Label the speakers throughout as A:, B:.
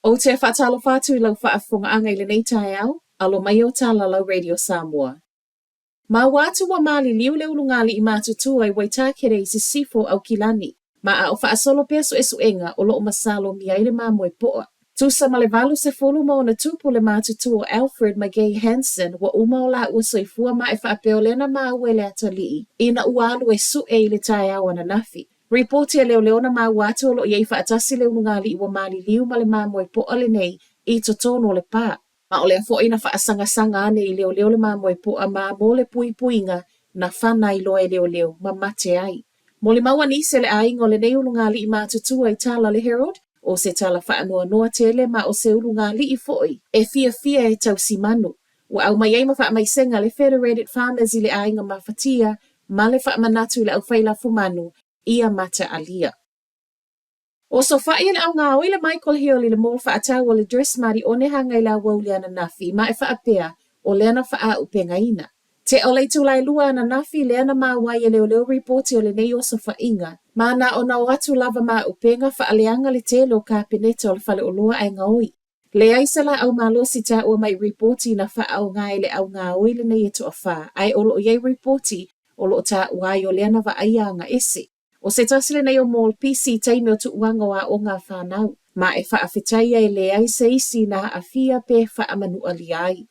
A: Ou te faatalofa atu i lau faafofogaaga i lenei taeao, alo mai o tala lau Radio Samoa. Maua atu ua maliliu le ulugalii matutua i Waitakere i sisifo o Aukilani, ma a o faasolo pea suesuega o lo o masalomia ai le mamoe poa. Tusa ma le 80 ma ona tupu le matutua o Alfred ma Gay Hansen ua uma o laua soifua ma e faapea o lea na maua e le atalii ina ua alu e sue i le taeao ananafi. Ripoti a leoleo na maua atu o lo o i ai faatasi le ulugalii ua maliliu ma le mamoe poa lenei i totonu o le pa. Ma o lea foi na faasagasaga ane i leoleo le mamoe poa ma mo le puipuiga na fana ai loa e leoleo ma mate ai. Molimau a nisi o le aiga o lenei ulugalii matutua i tala a le Herald, o se tala faanoanoa tele ma o se ulugalii foi e fiafia e tausi manu. Ua aumai ai ma faamaisega le Federated Farmers i le aiga mafatia ma le faamanatu i le aufai lafumanu ia mataalia. Osofa'i e le augaoi le Michael Hill i le mall faatau o le Dress Mart i Onehanga i le aoauli ananafi ma e faapea o lea na faaaupegaina. Tea o le itula e lua ananafi lea na maua ai e leoleo ripoti o lenei osofa'iga ma na ona o atu lava ma auupega faaleaga le tele o kapeneta o le faleoloa ae gaoi. Leai se laau malosi taua mai ripoti na faaaoga e le augaoi lenei e toafa ae o lo o i ai ripoti o lo o taua ai o lea na vaaia aga ese. O se tasi lenei o mall pisi i taimi o tuuaga o aoga a fanau, ma e faafetaia e leai se isi na aafia pe faamanualia ai.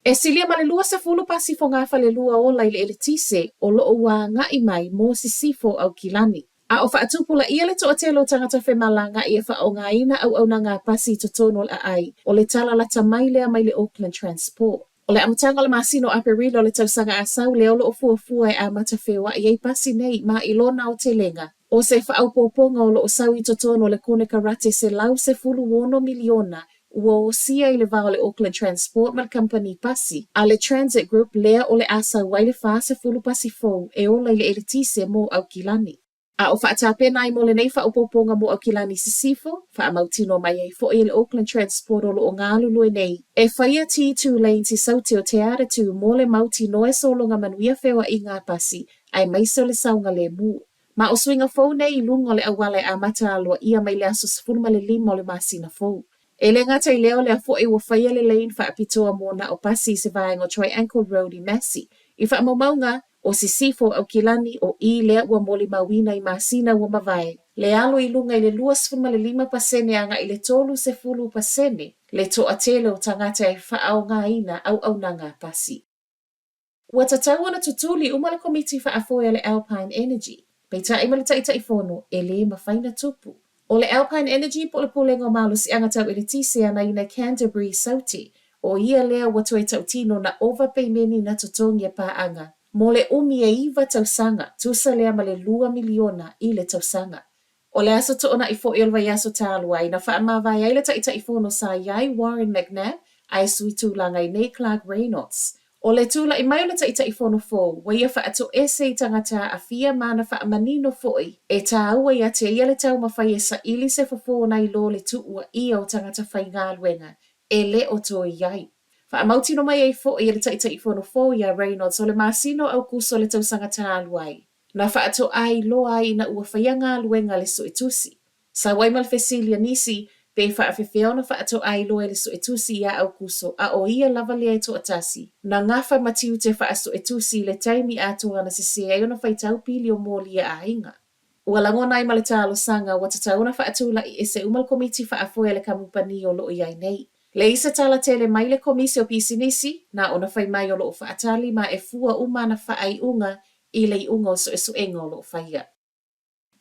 A: E silia ma le 20 pasi fogafalelua ola i le eletise o lo o ua agai mai mo sisifo o Aukilani. A o faatupulaia le toatele o tagata femalagaai e faaaogaina auaunaga a pasi i totonu o le aai, o le tala lata mai lea mai le Auckland Transport. O le amataga o le masina o Aperila o le tausaga a sau lea o lo o fuafua e amata feoai ai pasi nei ma i lona aotelega, o se faaopoopoga o lo o sau i totonu o le konekarate $116 miliona ua osia i le va o le Auckland Transport ma le kamupani pasi a le Tranzit Group lea o le a sau ai le 40 pasi fou e ola i le eletise mo Aukilani. A o faatapena ai mo lenei faaopoopoga mo Aukilani Sisifo, faamautinoa mai ai foi e le Auckland Transport o lo o galulue nei e faia T2 lanes i Saute o Te Atatū mo le mautinoa e sologa manuia feoaiga a pasi aemaise o le saogalemu. Ma o suiga fou nei i luga o le auala e amata aloaia mai le aso 15 o le masina fou. E le gata i lea o lea foi ua faia le lane faapitoa mo na o pasi i se vaega o Triangle Road i Massey. I faamaumauga, o Sisifo, Aukilani, o i lea ua molimauina i masina ua mavae, le alo i luga i le 25% agai i le 30% le toatele o tagata e faaaogaina auaunaga a pasi. Ua tatau ona tutuli uma le Komiti Faafoe a le Alpine Energy. Peitai ma le Taitaifono, e lē mafai na tupu. O le Alpine Energy po o le Pulega o Malosiaga Tau Eletise ana ina Canterbury Saute, o ia lea ua toe tautino na ova peimeni na totogi e paaga mo le umi e iwa tausaga, tusa lea ma le lua miliona i le tausaga. O le aso toonai foi o le vaiaso talu ai na faamavae ai le Taitaifono sa i ai Warren McNabb ae sui tulaga i nei Clark Reynolds. O le tulai mai o le Taitaifono fou ua ia faatoese i tagata aafia ma ana faamanino foi e tāua ia te ia le taumafai e saili se fofo nai lo le tuuaia o tagata faigaluega e le o toe i ai. Faamautino mai ai foi e le Taitaifono fou ia Reynolds o le masina o Aukuso le tausaga talu ai. Na faatoa iloa ai ina ua faia galuega a le suetusi. Sau ai ma le fesili a nisi, pe faafefea ona faatoa iloa e le suetusi iā Aukuso a o ia lava lea e toatasi. Na gafa ma tiute faasuetusi i le taimi atoa na sesē ai ona faitau pili o moli a aiga. Ua lagona ai ma le talosaga ua tatau ona faatula'i ese uma le komiti faafoe a le kamupani o lo o i ai nei. Leai se tala tele mai le Komisi o Pisinisi, na ona fai mai o lo o faatali ma e fua uma ana faaiuga i le iuga o suesuega o lo o faia.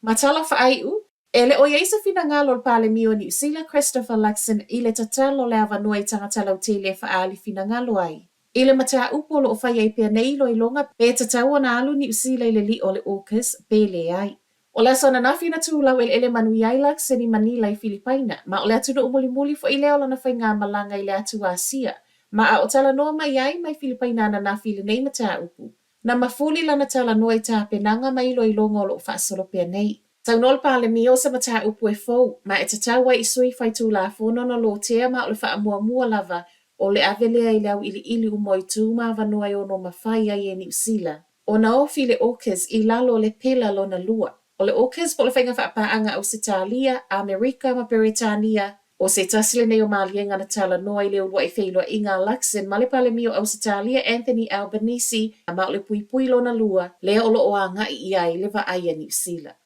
A: Ma tala faaiu, e le o i ai se finagalo o le Palemia o Niu Sila Christopher Luxon i le tatalo o le avanoa i tagata lautele e faaali finagalo ai i le mataupu o lo o fai ai pea nei iloiloga pe tatau ona alu Niu Sila i le liʻo o le AUKUS pe leai. O le aso ananafi na tulau eleele manuia ai Luxon i Manila i Filipaina, ma o le atunuu mulimuli foi lea o lana faigamalaga i le atu Asia, ma a o talanoa mai ai mai Filipaina ananafi i lenei mataupu. Na mafuli lana talanoa i tapenaga ma iloiloga o lo o faasolo pea nei. Saunoa le Palemia o se mataupu e fou, ma e tatau ai i sui faitulafono ona lotea ma o le faamuamua lava o le ave lea i le auiliili uma o itu ma avanoa e ono mafai ai e Niu Sila ona ofi le AUKUS i lalo o le pela lona lua. O le AUKUS po o le Faiga Faapaaga a Ausetalia, Amerika ma Peretania, o se tasi lenei o maliega na talanoa i le uluai feiloaiga a Luxon ma le Palemia o Ausetalia Anthony Albanese ma o le puipui lona lua lea o lo o agai i ai le vaai a Niu Sila.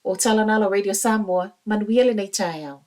A: O tala na a la Radio Samoa, manuia lenei taeao.